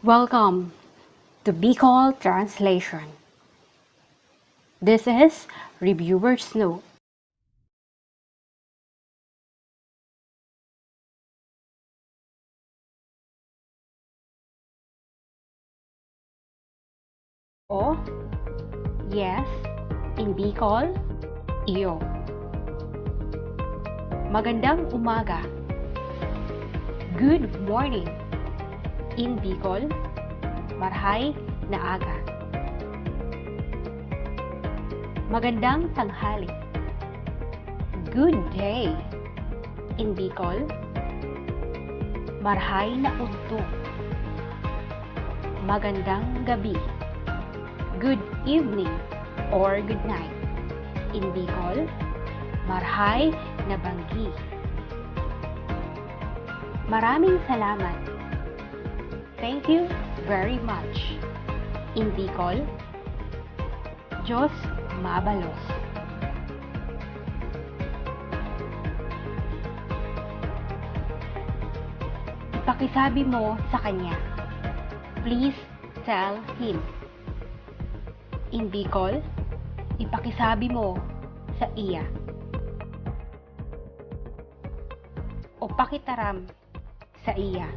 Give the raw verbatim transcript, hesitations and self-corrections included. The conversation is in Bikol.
Welcome to Bicol Translation. This is Reviewer's Note. O, yes, in Bicol, iyo. Magandang umaga. Good morning. In Bicol, marhay na aga. Magandang tanghali. Good day. In Bicol, marhay na udto. Magandang gabi. Good evening or good night. In Bicol, marhay na banggi. Maraming salamat. Thank you very much. In Bicol, Diyos mabalos. Ipakisabi mo sa kanya. Please tell him. In Bicol, ipakisabi mo sa iya. O pakitaram sa iya.